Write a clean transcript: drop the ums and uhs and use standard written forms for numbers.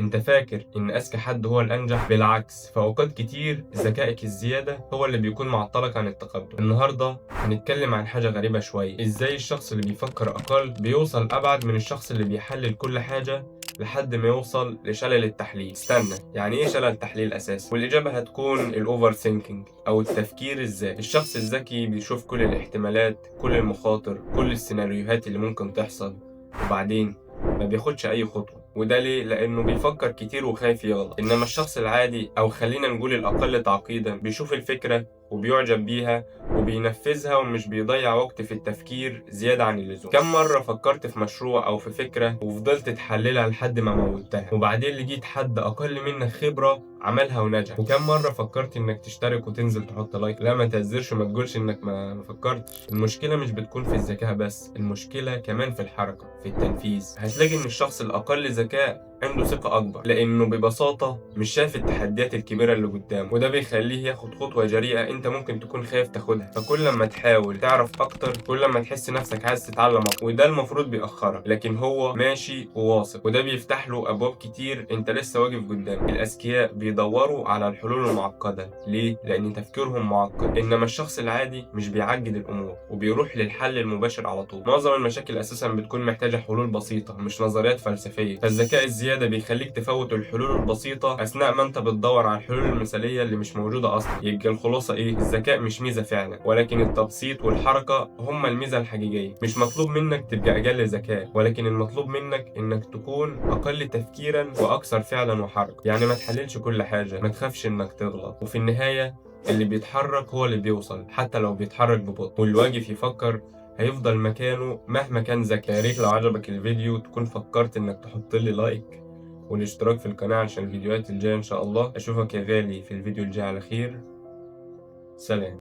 انت فاكر ان اذكى حد هو الانجح؟ بالعكس، في اوقات كتير ذكائك الزيادة هو اللي بيكون معطلك عن التقدم. النهاردة هنتكلم عن حاجة غريبة شوية، ازاي الشخص اللي بيفكر اقل بيوصل ابعد من الشخص اللي بيحلل كل حاجة لحد ما يوصل لشلل التحليل. استنى، يعني ايه شلل تحليل اساسا؟ والاجابة هتكون ال overthinking او التفكير الزائد. الشخص الذكي بيشوف كل الاحتمالات، كل المخاطر، كل السيناريوهات اللي ممكن تحصل، وبعدين ما بياخدش اي خطوة. وده ليه؟ لانه بيفكر كتير وخايف يغلط. انما الشخص العادي، او خلينا نقول الاقل تعقيدا، بيشوف الفكرة وبيعجب بيها وبينفذها ومش بيضيع وقت في التفكير زيادة عن اللزوم. كم مرة فكرت في مشروع أو في فكرة وفضلت تحللها لحد ما موتها، وبعدين لقيت حد أقل منك خبرة عملها ونجح؟ وكم مرة فكرت إنك تشترك وتنزل تحط like؟ لا ما تهزرش وما تقولش إنك ما فكرتش. المشكلة مش بتكون في الذكاء بس، المشكلة كمان في الحركة، في التنفيذ. هتلاقي إن الشخص الأقل ذكاء عنده ثقة أكبر، لأنه ببساطة مش شايف التحديات الكبيرة اللي قدامه، وده بيخليه ياخد خطوة جريئة أنت ممكن تكون خايف تاخدها. فكل ما تحاول تعرف أكتر، كل ما تحس نفسك عايز تتعلم أكتر، وده المفروض بيأخرك، لكن هو ماشي وواثق، وده بيفتح له أبواب كتير أنت لسه واقف قدامك. الأذكياء بيدوروا على الحلول المعقدة، ليه؟ لأن تفكيرهم معقد. إنما الشخص العادي مش بيعقد الأمور وبيروح للحل المباشر على طول. معظم المشاكل أساسا بتكون محتاجة حلول بسيطة، مش نظريات فلسفية. فالذكاء الزيادة بيخليك تفوت الحلول البسيطة أثناء ما أنت بتدور على الحلول المثالية اللي مش موجودة أصلا. يبقى الخلاصة إيه؟ الذكاء مش ميزة فعلا، ولكن التبسيط والحركة هما الميزة الحقيقية. مش مطلوب منك تبقى أقل ذكاء، ولكن المطلوب منك إنك تكون أقل تفكيرا وأكثر فعلا وحركة. يعني ما تحللش كل حاجة، ما تخافش إنك تغلط، وفي النهاية اللي بيتحرك هو اللي بيوصل، حتى لو بيتحرك ببطء. واللي واقف يفكر هيفضل مكانه مهما كان ذكي. يا ريت لو عجبك الفيديو تكون فكرت انك تحط لي like والاشتراك في القناة عشان الفيديوهات الجاية ان شاء الله. اشوفك يا غالي في الفيديو الجاي على خير. سلام.